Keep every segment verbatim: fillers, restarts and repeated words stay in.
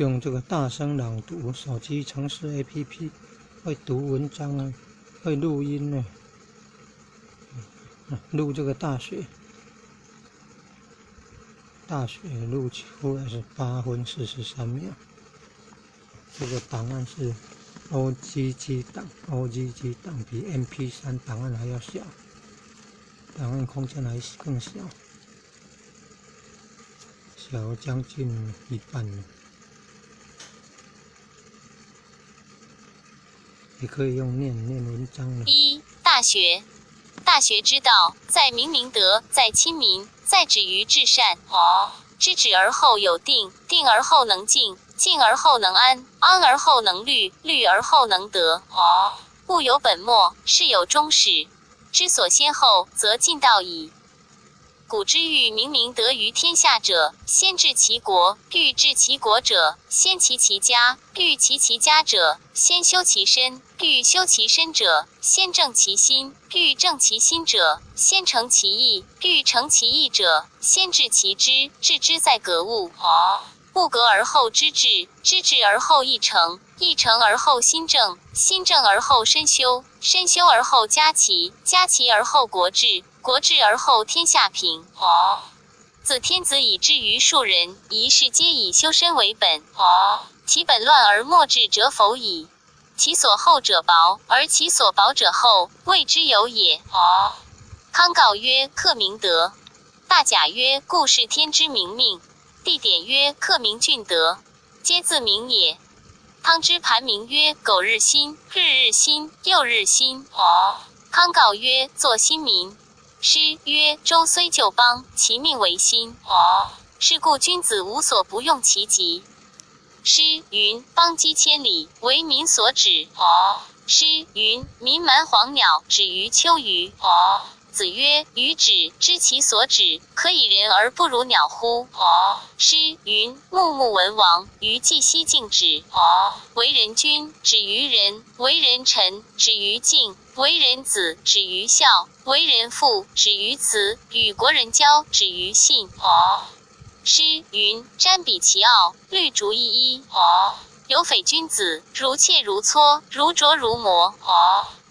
用这个大声朗读，手机程式 A P P 会读文章啊，会录音呢。啊，录这个大学，大学录出来是八分四十三秒。这个档案是 O G G 档，O G G 档比 M P 三档案还要小，档案空间还更小，小将近一半呢。也可以用念，念文章了。一、大学。大学之道，在明明德，在亲民，在止于至善。知止而后有定，定而后能静，静而后能安，安而后能虑，虑而后能得。物有本末，事有终始，知所先后，则近道矣。 古之欲明明德于天下者，先治其国；欲治其国者，先齐其家；欲齐其家者，先修其身；欲修其身者，先正其心；欲正其心者，先诚其意；欲诚其意者，先致其知。致知在格物。物格而后知至，知至而后意诚，意诚而后心正，心正而后身修，身修而后家齐，家齐而后国治， 国治而后天下平。子天子以至于庶人，一世皆以修身为本。其本乱而末治者否矣。其所厚者薄，而其所薄者厚，谓之有也。康诰曰：克明德。大贾曰：故是天之明命。地典曰：克明俊德。 皆自明也。汤之盘铭曰：苟日新，日日新，又日新。康诰曰：作新民。师曰：周虽旧邦，其命维新。是故君子无所不用其极。师云：邦几千里，为民所指。师云：民蛮黄鸟，止于丘鱼。子曰：予止，知其所止，可以人而不如鸟乎？师云： 木木文王，于季奚敬止。为人君，止于仁；为人臣，止于敬；为人子，止于孝；为人父，止于慈；与国人交，止于信。师云：瞻彼其奥，虑竹一一。有匪君子，如切如槎，如琢如磨。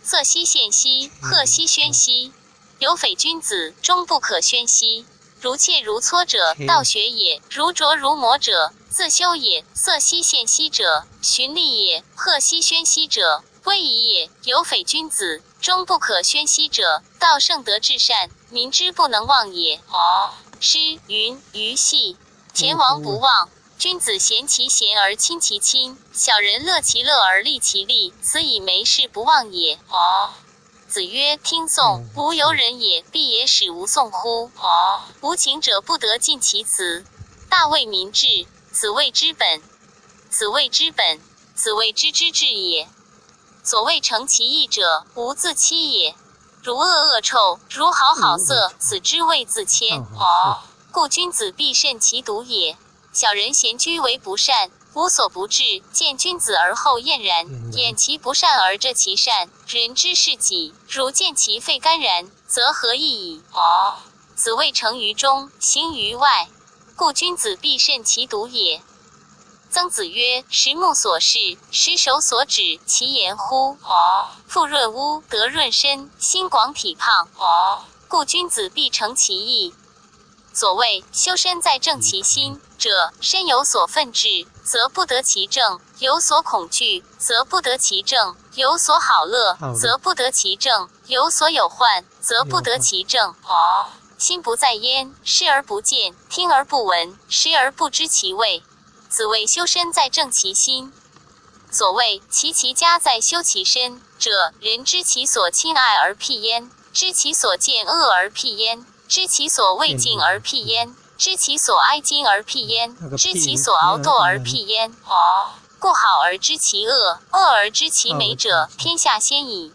色希宪兮，赫希宣兮。有匪君子，终不可宣兮。 如切如槎者，道学也；如琢如磨者，自修也。色希宪兮者，循吏也；赫希宣兮者，威仪也。有匪君子，终不可宣兮者，道圣德至善，民之不能忘也。师云：予系。前王不忘，君子贤其贤而亲其亲，小人乐其乐而利其利，此以没事不忘也。 子曰：听宋，无尤人也，必也使吾宋乎？无情者不得尽其辞。大为民治，子谓之本。子谓之本，子谓之知至也。所谓诚其意者，无自欺也。如恶恶臭，如好好色，此之谓自谦。故君子必慎其独也。 小人咸居为不善，无所不至，见君子而后厌然，掩其不善而着其善，人之是己，如见其肺肝然，则何益矣。子谓成于中，形于外。故君子必慎其独也。曾子曰：十目所视，十手所指，其言乎？腹润屋，德润身，心广体胖。故君子必诚其意。 所谓修身在正其心者，身有所奋志，则不得其正；有所恐惧，则不得其正；有所好乐，则不得其正；有所有患，则不得其正。心不在焉，视而不见，听而不闻，食而不知其味。 子谓修身在正其心。所谓齐其家在修其身者，人知其所亲爱而辟焉，知其所见恶而辟焉，知其所畏敬而辟焉，知其所哀今而辟焉，知其所熬惰而辟焉。故好而知其恶，恶而知其美者，天下鲜矣。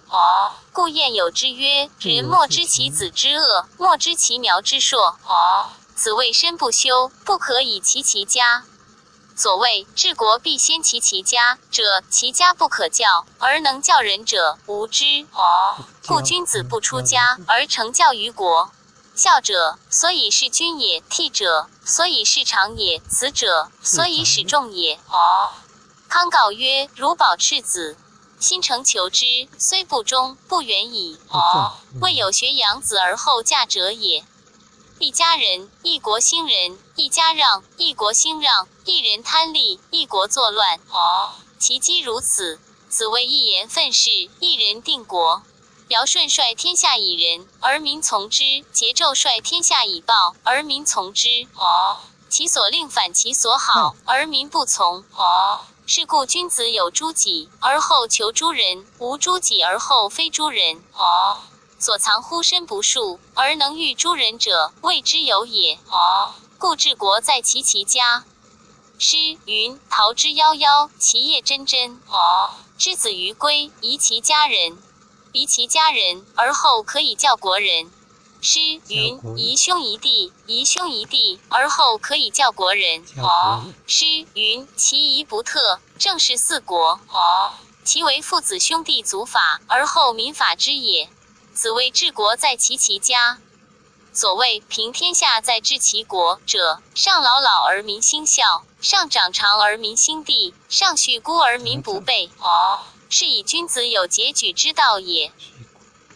故晏有之曰：人莫知其子之恶，莫知其苗之硕。 子谓身不修，不可以齐其家。所谓治国必先齐其家者，其家不可教，而能教人者，无知。故君子不出家，而成教于国。孝者，所以事君也。悌者，所以事长也。慈者，所以使众也。康告曰：如保赤子，心诚求之，虽不忠，不远矣。未有学养子而后嫁者也。一家人，一国兴仁，一家让，一国兴让，一人贪利，一国作乱。其机如此，子谓一言愤世，一人定国。尧舜率天下以仁，而民从之；桀纣率天下以暴，而民从之。其所令反其所好，而民不从。是故君子有诸己，而后求诸人；无诸己而后非诸人。所藏乎身不述，而能御诸人者，谓之有也。故治国在其其家。诗云：桃之夭夭，其叶蓁蓁。之子于归，宜其家人。宜其家人，而后可以教国人。诗云：宜兄宜弟，宜兄宜弟，而后可以教国人。诗云：其仪不特，正是四国。其为父子兄弟祖法，而后民法之也。子谓治国在其其家。所谓平天下在治其国者，上老老而民兴孝，上长长而民兴弟，上恤孤而民不备。是以君子有节举之道也。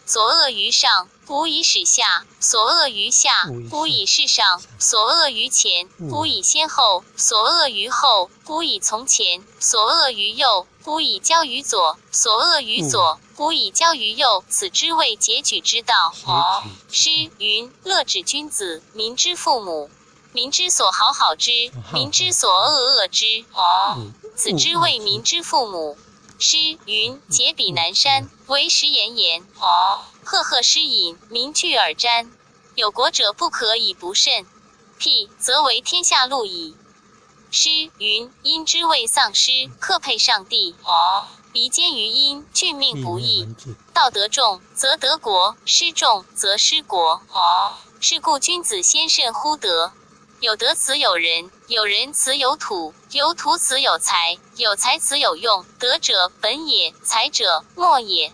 所恶于上，无以始下；所恶于下，无以示上；所恶于前，无以先后；所恶于后，无以从前；所恶于右，无以交于左；所恶于左，无以交于右。此之谓节举之道。诗云：乐止君子，民之父母。民之所好好之，民之所恶恶之。此之谓民之父母。诗云：节比南山，为石岩岩。赫赫诗隐，民聚而瞻。有国者不可以不慎，辟则为天下路矣。诗云：因之谓丧失，克配上帝。离间于殷，郡命不易。道德重，则得国；失重，则失国。是故君子先慎乎德。有德此有人，有人此有土，有土此有财，有财此有用。德者本也，财者末也。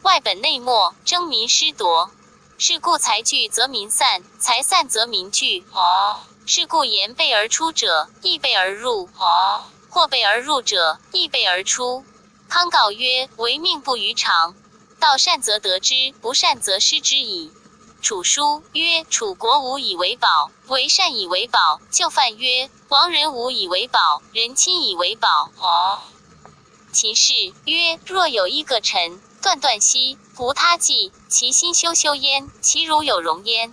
外本内末，争民失夺。是故财聚则民散，财散则民聚。是故言备而出者，亦备而入；或备而入者，亦备而出。康告曰：为命不于常。道善则得之，不善则失之矣。楚书曰：楚国无以为宝，为善以为宝。就范曰：亡人无以为宝，人亲以为宝。秦氏曰：若有一个臣，断断兮，无他计，其心修修焉，其如有容焉。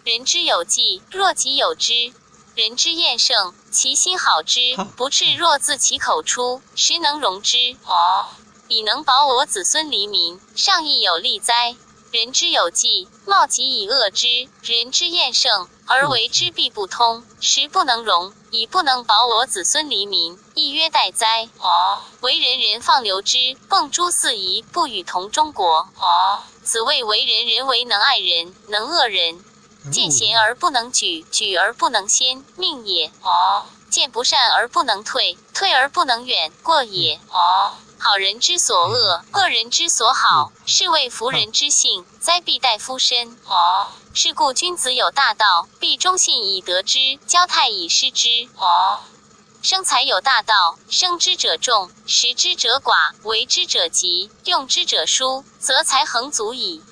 人之有计，若己有之。人之厌胜，其心好之。不赤若自其口出，实能容之。以能保我子孙黎民，尚亦有利哉。人之有计，貌及以恶之。人之厌胜，而为之必不通，实不能容。以不能保我子孙黎民，亦曰待哉。为人人放流之，迸诸四夷，不与同中国。子谓为人人为能爱人，能恶人。见贤而不能举，举而不能先，命也。见不善而不能退，退而不能远，过也。好人之所恶，恶人之所好，是谓弗人之性，灾必待夫身。是故君子有大道，必忠信以得之，交泰以失之。生财有大道，生之者众，食之者寡，为之者急，用之者疏，则财恒足矣。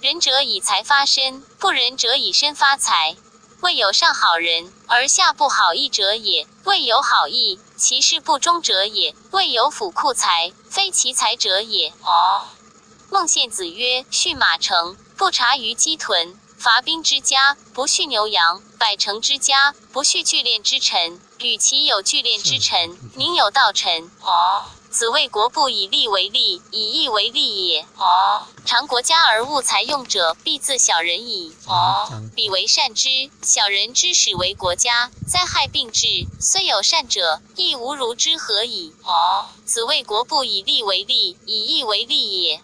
仁者以财发身，不仁者以身发财。未有上好人，而下不好义者也；未有好义，其事不忠者也；未有府库财，非其财者也。孟献子曰：畜马乘，不察于鸡豚；伐兵之家，不畜牛羊；百乘之家，不畜聚练之臣。与其有聚练之臣，宁有道臣？子谓国不以利为利，以义为利也。常国家而务财用者，必自小人矣。彼为善之，小人之始为国家，灾害并至，虽有善者，亦无如之何矣。子谓国不以利为利，以义为利也。